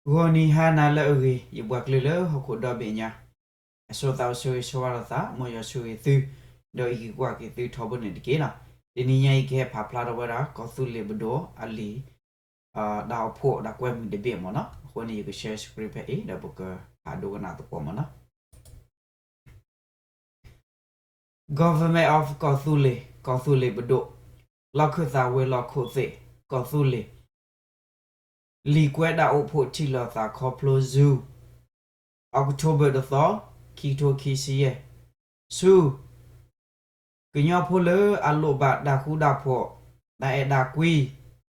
ဂီၤနံၤဟါနၤလၢအဂ့ၤ ယပှၤကလုာ်လၢဟီၣ်ခိၣ်ဒီဘ့ၣ်ညါ, အဆိသးအိၣ်ဆၢဂ့ၤဆၢဝါလိာ်သး မ်ယွၤဆိၣ်ဂ့ၤသု, ဒီးအံးက့ၤကွၢ်က့ၤသုထီဘိန့ၣ်တက့ၢ်လီၤ. တနံၤညါအံၤကဟဲဖးဖျါထီၣ်ဝဲဒၣ် ကီၢ်သူလ့ၤပဒိၣ်အလံာ် တၢ်အိၣ်ဖှိၣ်တၢ်ကွဲမုာ်တဘ့ၣ်မ့ၢ်နီၤ, အဃိန့ၣ် ယက share screen ဖဲအံၤ ဒီးပကဖးဒိကနၣ်သကိးမ့ၢ်နီၤ. Government of ကီၢ်သူလ့ၤ, ကီၢ်သူလ့ၤပဒိၣ်, လီၢ်ခၢၣ်သးဝ့ၢ်လီၢ်ခိၣ်သ့ၣ်, ကီၢ်သူလ့ၤ, လံာ်ကွဲးတၢ်အိၣ်ဖှိၣ်ထံၣ်လိာ်သးခီဖျိ Zoom, October တသီ, ခံကထိခံဆံယဲၢ်, ဆူ ကညီဖိလၢအလိၣ်ဘၣ်တၢ်ဃူတၢ်ဖိး, တၢ်အဲၣ်တၢ်ကွံ, ဒီး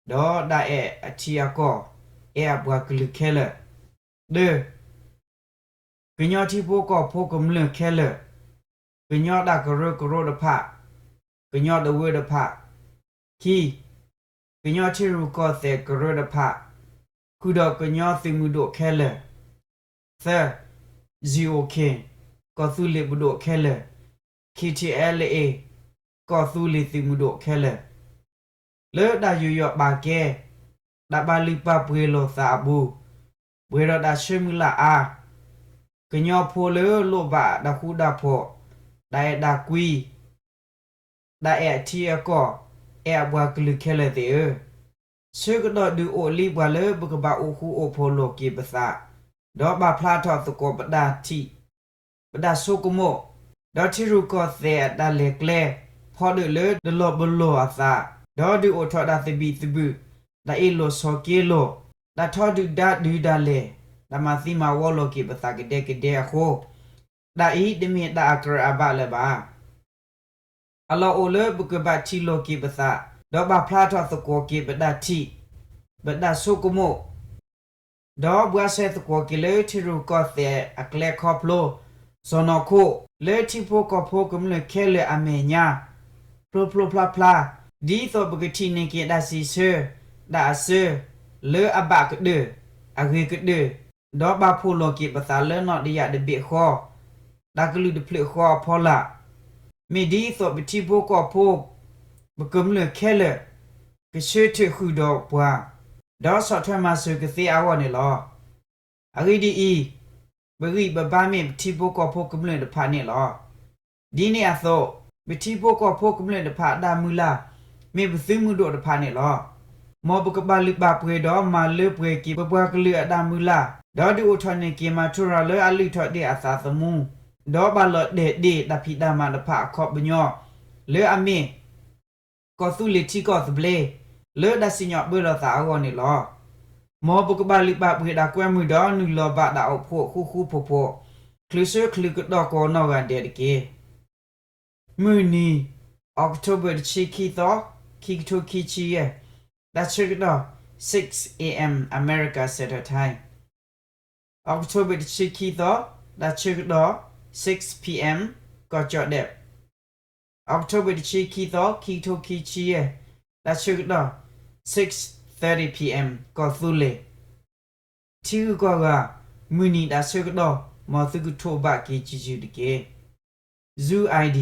တၢ်အဲၣ်အထံအကီၢ်, အဲၣ်အပှၤကလုာ်ခဲလၢာ်, တၢ, ကညီထံဖိကီၢ်ဖိကမျၢၢ်ခဲလၢာ်, ကညီတၢ်ကရၢကရိတဖၣ်, ကညီတဝၢတဖၣ်, ခံ, ကညီထံရူၢ်ကီၢ်သဲးကရၢတဖၣ်, ဃုာ်ဒီးကညီသုးမုၢ်ဒိၣ်ခဲလၢာ်, သၢ, ကီၢ်သူလ့ၤပဒိၣ်ခဲလၢာ်, KTLA, ကီၢ်သူလ့ၤသုးမုၢ်ဒိၣ်ခဲလၢာ်, လၢတၢ်ယူးယီၣ်ပာ်ကဲ, တၢ်ပာ်လုၢ်ပာ်ပှ့ၤလိာ်သးအပူၤ, ပှဲၤဒီးတၢ်ဆၢမုၢ်လၢ်အါ, ကညီဖိလၢလိၣ်ဘၣ်တၢ်ဃူတၢ်ဖိး, တၢ်အဲၣ်တၢ်ကွံ, တၢ်အဲၣ်အထံအကီၢ်, အဲၣ်အပှၤကလုာ်ခဲလၢာ်သ့ၣ်ဧၢ, ဆၢကတီၢ်ဒုးအိၣ်လံပှၤလၢပကဘၣ်အိၣ်ဃူအိၣ်ဖိးလိာ်က့ၤပသး, ဒီးပာ်ဖျါထီၣ်သကိးပတၢ်ထံၣ်, ပတၢ်ဆိကမိၣ်, ဒီးထံရူၢ်ကီၢ်သဲးအတၢ်လဲၤကျဲ, ဖီဒၢၣ်လၢတလီၤပလိာ်အသး, ဒီးဒုးအိၣ်ထီၣ်တၢ်သဘံၣ်သဘုၣ်, တၢ်အ့ၣ်လိာ်ဆိးက့လိာ်, တၢ်ထီဒုၣ်ဒါဒုးတၢ်လဲာ်, တၢ်မၤသံမၤဝီလိာ်က့ၤပသးကဒဲကဒဲအဃိ, တၢ်အံၤတမ့ၢ်တၢ်အကြၢးအဘၣ်လၢၤဘၣ်. အလီၢ်အိၣ်လၢပကဘၣ်ထံၣ်လိာ်က့ၤပသး, ဒီးပာ်ဖျါထီၣ်သကိးက့ၤပတၢ်ထံၣ်, ပတၢ်ဆိကမိၣ်, ဒီးဘှါရှဲသကိးက့ၤလၢထံရူၢ်ကီၢ်သဲးအကျဲခီဖျိ, စီၢ်နီၤခိၣ်, လၢထံဖိကီၢ်ဖိကမျၢၢ်ခဲလၢာ်အမဲာ်ညါ, ဖျိဖျိဖျါဖျါ, ဒ်သိးပကထံၣ်န့ၢ်က့ၤတၢ်စံးဆၢ, တၢ်အစၢ, လၢအဘၣ်ကတၢၢ်, အဂ့ၤကတၢၢ်, ဒီးပာ်ဖှိၣ်လိာ်က့ၤပသးလၢနီၣ်တယၢ်တဘ့ၣ်ဃီ, တၢ်ကလုာ်တဖျၢၣ်ဃီအဖီလာ်, မ့ၢ်ဒ်သိးပထံဖိကီၢ်ဖိ, ပကမျၢၢ်ခဲလၢာ်, ကဆၢထၢၣ်ဃုာ်ဒီးပှၤ, ဒီးဆီၣ်ထွဲမၤစၢၤကသ့အဂီၢ်န့ၣ်လီၤ. အဂ့ၢ်ဒ်အံၤ, ပဂံၢ်ပဘါမ့ၢ်ပထံဖိကီၢ်ဖိကမျၢၢ်တဖၣ်န့ၣ်လီၤ. ဒ်န့ၣ်အသိး, ပထံဖိကီၢ်ဖိကမျၢၢ်တဖၣ်အတၢ်မုၢ်လၢ်, မ့ၢ်ပသုးမုၢ်ဒိၣ်တဖၣ်န့ၣ်လီၤ. မ်ပကဘၣ်လုၢ်ဘၣ်ပှ့ၤဒီးမၤလၢပှဲၤက့ၤပပှၤကလုာ်အတၢ်မုၢ်လၢ်, ဒီးဒုးအိၣ်ထီၣ်န့ၢ်က့ၤမၤထူရၤလၢအလုၢ်ထီၣ်ဒ့ၣ်အသးသမူ, ဒီးဘၣ်လီၤတဲာ်ဒ့ၣ်တၢ်ဖံးတၢ်မၤတဖၣ်အခီပညီ, လၢအမ့ၢ် ကီၢ်သူလ့ၤထံကီၢ်သဘျ့, လၢတၢ်စံၣ်ညီၣ်ပၢလီၤသးအဂီၢ်န့ၣ်လီၤ. မ်ပကဘၣ်လုၢ်ဘၣ်ပှ့ၤတၢ်ကွဲမုာ်ဒီးနုာ်လီၤဘၣ်တၢ်အိၣ်ဖှိၣ်ဃူဃူဖိးဖိး, ချုးဆၢချုးကတီၢ်ကိးနီၢ်ဂၤဒဲးတက့ၢ်. မုၢ်နံၤ, October တဆံခံသီ, ခံကထိခံဆံယဲၢ်, တၢ်ဆၢကတီၢ် six A M America Standard Time, October တဆံခံသီ, တၢ်ဆၢကတီၢ် six P M ကီၢ်ကၠီၣ်ဒဲး, October တဆံခံသီ, ခံကထိခံဆံယဲၢ်, တၢ်ဆၢကတီၢ် six thirty P M ကီၢ်သူလ့ၤ. ထံဂုၤကီၢ်ဂၤ, မုၢ်နံၤတၢ်ဆၢကတီၢ်, မ်သုကထိးဘၣ်က့ၤစုၤစုၤတက့ၢ်. Zoom I D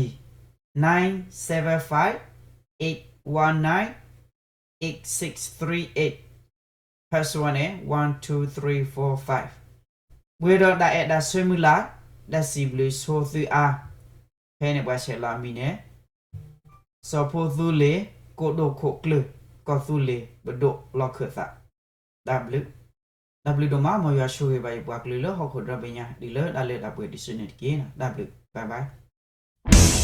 nine seven five eight one nine eight six three eight, password န့ၣ် one two three four five. ပှဲၤဒီးတၢ်အဲၣ်တၢ်ဆၢမုၢ်လၢ်, တၢ်စံးဘျုးဆိသုအါ, ဖဲန့ၣ်ပှၤဆဲးလီၤအမံၤန့ၣ် စီၤဖိသူလ့ၤ ကိးဒိၣ်ခိၣ်ကျၢၢ် ကီၢ်သူလ့ၤပဒိၣ်လီၢ်ခၢၣ်သး. တၢ်ဘျုး, တၢ်ဘျုးဒိၣ်မး မ်ယွၤဆိၣ်ဂ့ၤဘၣ်ယပှၤကလုာ်လၢဟီၣ်ခိၣ်ဒီဘ့ၣ်ညါ တုၤလၢတၢ်လၢတၢ်ပှဲၤတစုန့ၣ်တက့ၢ်. တၢ်ဘျုး, bye bye.